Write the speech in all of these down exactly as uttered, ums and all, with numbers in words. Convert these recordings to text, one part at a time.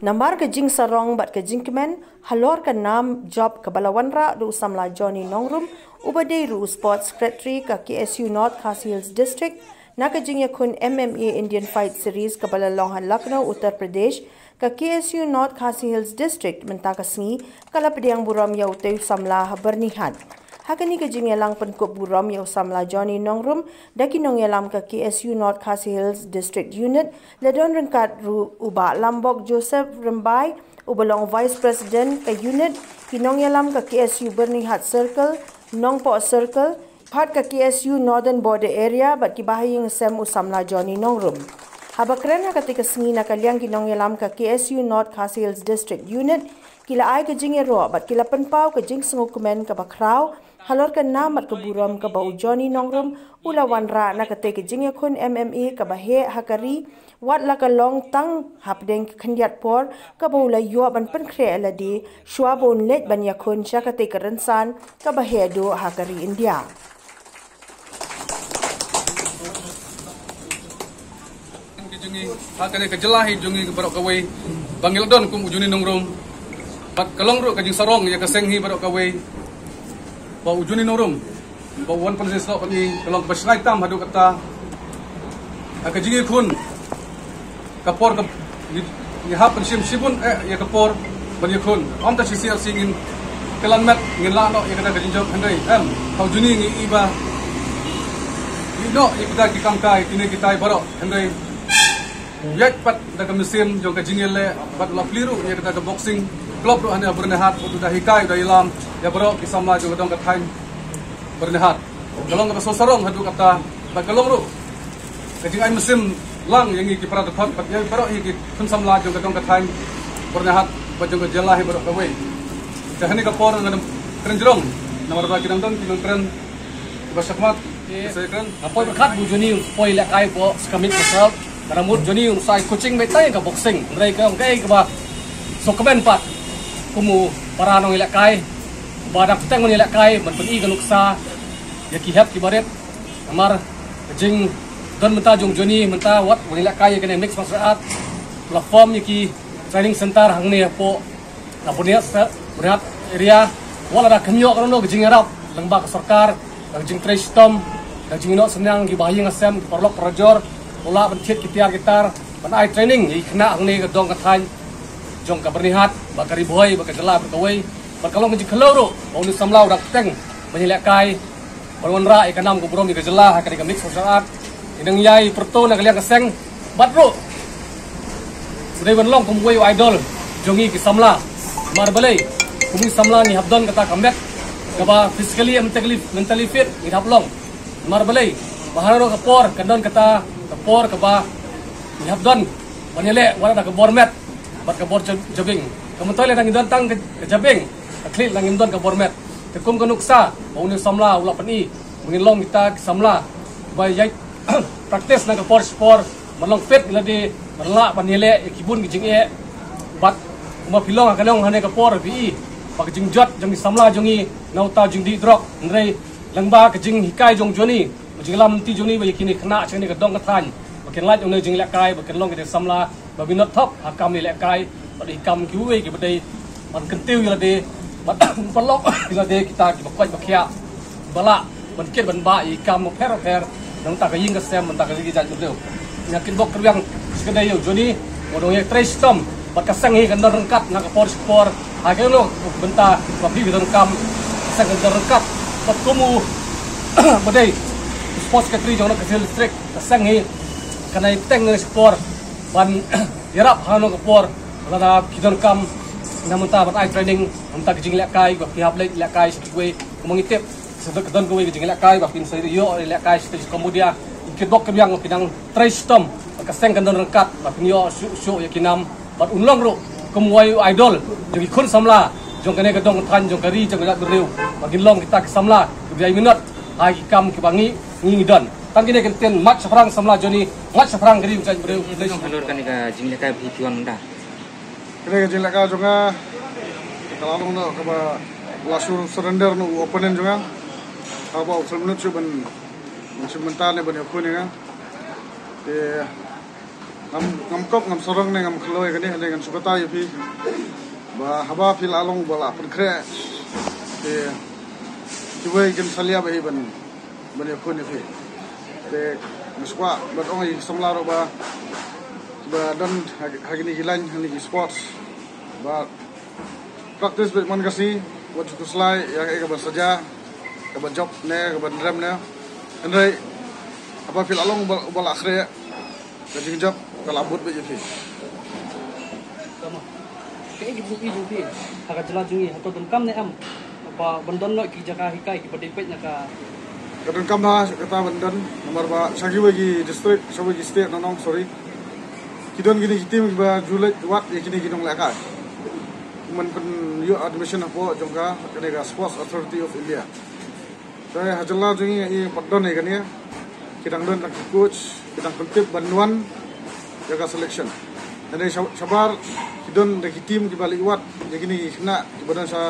Namar ka jingsarong bad ka jingkmen halor ka nam job kaba la wanrah da u samla Johnny Nongrum, uba dei ruh u Sports Secretary ka K S U North Khasi Hills District, na ka jingïakhun M M A Indian Fight Series kaba la long ha Lucknow, Uttar Pradesh, ka K S U North Khasi Hills District mynta ka sngi ka la pdiang burom ïa utei u samla ha Byrnihat. Ha kane ka jingïalang pynkup burom ïa u samla Johnny Nongrum da ki nongïalam ka K S U North Khasi Hills District Unit, la don ryngkat ruh u Bah Lambok Joseph Rymbai, uba long Vice President ka Unit, ki nongïalam ka K S U Byrnihat Circle, Nongpoh Circle, bad ka K S U Northern Border Area, bad ki bahaïing sem u samla Johnny Nongrum. Haba kren ha katei ka sngi na ka liang ki nongïalam ka K S U North Khasi Hills District Unit, ki la ai ka jingïaroh bad ki la pynpaw ka jingsngewkmen kaba khraw halor ka nam bad ka burom kaba u Johnny Nongrum u la wanrah na katei ka jingïakhun M M A kaba heh ha ka ri, wat la ka long tang hapdeng ka khyndiat por kaba u la ïoh ban pynkhreh ïa lade shuwa ba un leit ban ïakhun sha katei ka rynsan kaba heh duh ha ka ri India. Ka jong ngi, ha kane ka jylla hi jong ngi baroh kawei, ba ngi la don kum u Johnny Nongrum. Bad ka long ruh ka jingsarong ïa ka seng hi baroh kawei, ba u Johnny Nongrum ba u wan pynshai snoh pyni, ka long kaba shngaiñ tam haduh katta. Ha ka jingïakhun, ka por ka, ngi, ngi hap ban shim shibun eh ïa ka por ban ïakhun. Ym tang shi sngi ar sngi ngin kylla met, ngin lah noh ïa kata ka jingjop, hynrei em, ha u Johnny ngi i ba ngi ïoh ïa kita ki kam kai, kine kitai baroh, hynrei u ïaid pat da ka mynsiem jong ka jingïaleh, bad u la plie ruh ïa kata ka boxing club ruh hangne ha Byrnihat, bad u da hikai, u da ïalam ïa baroh ki samla jong ka dong ka thaiñ Byrnihat. Ka long kaba sngewsarong haduh katta, bad ka long ruh ka jingai mynsiem lang ïa ngi ki para dkhot bad ïa baroh ïa ki khun samla jong ka dong ka thaiñ Byrnihat bad jong ka jylla hi baroh kawei. Te ha kane ka por ngan ym kren jrong, namar ba ki dang don ki nongkren kiba shakhmat. Te sa ïakren. Nga poi pyrkhat ba u Johnny un poi lehkai hapoh Skirmish Martial Art. Ka dang mut Johnny un sa ai coaching beit tang ïa ka boxing. Hynrei ka ong kaei kaba sngewkmen pat kum u para nongïalehkai ba dang bteng ban ïalehkai ban pyni ka nuksa ïa ki hep ki barit. Namar ka jingdon mynta jong u Johnny mynta wat ban ïalehkai ïa kane mixed martial art, la form ïa ki training center hangne hapoh na Byrnihat, Byrnihat area. Wat la da khynñiuh kano kano ka jingïarap lyngba ka sorkar, da ka jingtrei shitom, da ka jingïehnoh synñiang ki bahaïing hasem, ki paralok parajor, u lah ban thied ki tiar ki tar ban ai training ïa ki khynnah hangne ka dong ka thaiñ jong ka Byrnihat, bad ka Ri Bhoi, bad ka jylla baroh kawei. Bad ka long ka jingkhlaiñ ruh ba une u samla u dang bteng ban ïalehkai, ban wanrah ïa ka nam ka burom ïa ka jylla ha kane ka mixed martial art. Ngi dang ïai pyrto na ka liang ka seng bad ruh u dei ban long kum uwei u idol jong ngi ki samla. Namar balei? Kum ngi samla ngi hap don kata ka met kaba physically and mentally, mentally fit ngi hap long. Namar balei? Ba hano ka por kan don kata ka por kaba ngi hap don ban ïaleh wat la da ka bor met bad ka bor ja-, jabieng. Ka myntoi lada ngi don tang ka, ka jabieng, ka khlieh, lada ngim don ka bor met. Te kum ka nuksa ba une u samla u la pyni, ba ngin long kita ki samla ba ïai practice na ka por shi por, ban long fit ïa lade, ban lah ban ïaleh ïa ki bun ki jingeh. Bad kumba phi long ha ka long hane ka por phi i ba ka jingjot jong ki samla jong ngi na uta u jingdih drok, hynrei lyngba ka jinghikai jong u Johnny, ka jingïalam lynti jong u Johnny ba ïa kine ki khynnah sha kane ka dong ka thaiñ ba kin lait ïa une u jinglehkai, ba kin long kita ki samla ba minot thok ha kam ïalehkai bad ïa ki kam kiwei kiba dei ban kyntiew ïa lade, bad ban long ïa lade kita kiba koit ba khiah, ba lah ban kit ban bah ïa ki kam bapher bapher na bynta ka ïing ka sem, na bynta ka ri ka jaitbynriew. Nga kitbok kyrwiang shikatdei ïa u Johnny, ba u dang ïatrei shitom bad ka seng hi kan don ryngkat na ka por shi por ha kano kano ka bynta ba phi, phi donkam, ka seng kan don ryngkat. Bad kum u ba dei u sports secretary jong ka Khasi Hills District, ka seng hi kan ïai bteng na shi por ban ïarap ha kano ka por lada phi donkam na bynta ban ai training na bynta ka jinglehkai, ba phi hap leit lehkai sha kiwei. Kumba ngi tip, sa don, ka don kawei ka jinglehkai ba phin sa ïoh lehkai sha Cambodia. Ngi kitbok kyrwiang ba phin nang trei shitom bad ka seng kan don ryngkat ba phin ïoh shuh shuh ïa ki nam, bad un long ruh kum uwei u idol jong ki khun samla jong kane ka dong ka thaiñ, jong ka ri, jong ka jaitbynriew, ba kin long kita ki samla kiba ïai minot ha ki kam kiba ngi, ngi, ngi don. Tang kine ki ktien, mad shaphrang samla Johnny, mad shaphrang ka ri, ka jaitbynriew. Halor kane ka jinglehkai ba phi wan mynta. Kane ka jinglehkai jong nga ka la long noh kaba la sur-, surrender noh u opponent jong nga. Haba u kham minot shuh ban, ban shim bynta ne ban ïakhun ïa nga. Te Ngam, ngam kop, ngam sarong ne ngam khloi kane, hynrei ngan shu kata ïa phi. Ba haba phi la long ba la pynkhreh, te kiwei kin salia ba hi ban, ban ïakhun ïa phi. Te nga shu kwah ban ong ïa ki samla ruh ba, ba don ha, ha kine ki line, ha kine ki sports, ba practice beit man ka sngi, wat ju khuslai ïa kaei kaban sa jia, kaban jop ne kaban rem ne. Hynrei haba phi la long ba, ba la khreh, ka jingjop ka la bud beit ïa phi. Tama. Kaei ki buh i jong phi ha ka jylla jong ngi, hato donkam ne em ba ban don noh ki jaka hikai kiba dei peit na ka? Ka donkam ha kata ban don, namar ba sha kiwei ki district, sha kiwei ki state, nong nong, sorry, ki don kine ki team kiba ju leit wad ïa kine ki nonglehkai. Kum ban pynïoh admission hapoh jong ka, kane ka Sports Authority of India. Te ha jylla jong ngi, ngi pat don ïa kane, ki dang don tang ki coach, ki dang pyntip ban wan ïa ka selection. Hynrei sha-, shabar ki don da ki team kiba leit wad ïa kine ki khynnah kiba don sha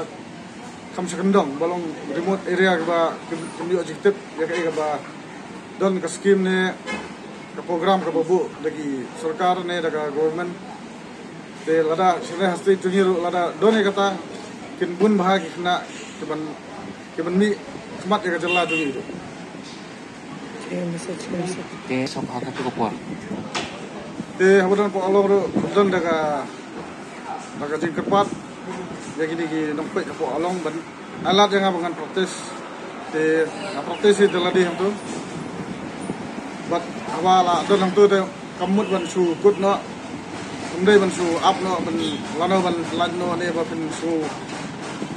kham sha kyndong, ba long remote area, kiba kim, kim ïoh jingtip ïa kaei kaba don ka scheme ne ka program kaba buh da ki sorkar ne da ka government. Te lada shane ha state jong ngi ruh lada don ïa kata, kin bun bha ki khynnah kiban, kiban mih khmat ïa ka jylla jong ngi ruh. Te sop ha katu ka por. Te haba don hapoh Along ruh don da ka, da ka jingkyrpad ïa kine ki nongpeit hapoh Along ban ai lad ïa nga ba ngan practice. Te nga practice hi da lade hangto. Bad haba la don hangto te kam mut ban shu kut noh. Kam dei ban shu ap noh, ban lano ban lait noh ne ba phin shu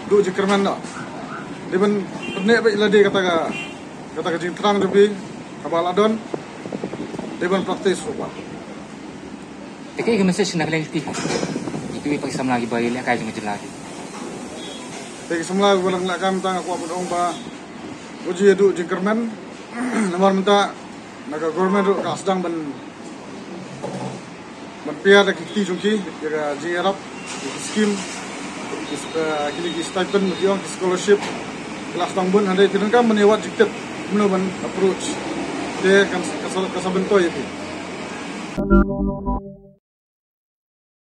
duh jingkyrmen noh. Dei ban pynneh beit lade kata ka, kata ka jingthrang jong phi, haba la don, dei ban practice ruh pat. Te kaei ka message na ka liang kti ha ito i pa ki samla kiba ïalehkai jong ka jylla ki? Te ki samla kiba dang lehkai mynta nga kwah ban ong ba wat ju ïa duh jingkyrmen. Namar mynta na ka government ruh ka sdang ban, ban pia da ki kti jong ki ïa ka jingïarap, ïa ki scheme, ki, eh, kine ki stipend, ki ong ki scholarship. Ki la sdang bun, hynrei phi donkam ban ïa wad jingtip kumno ban approach. Te kan, ka sa, ka sa bynta ïa phi.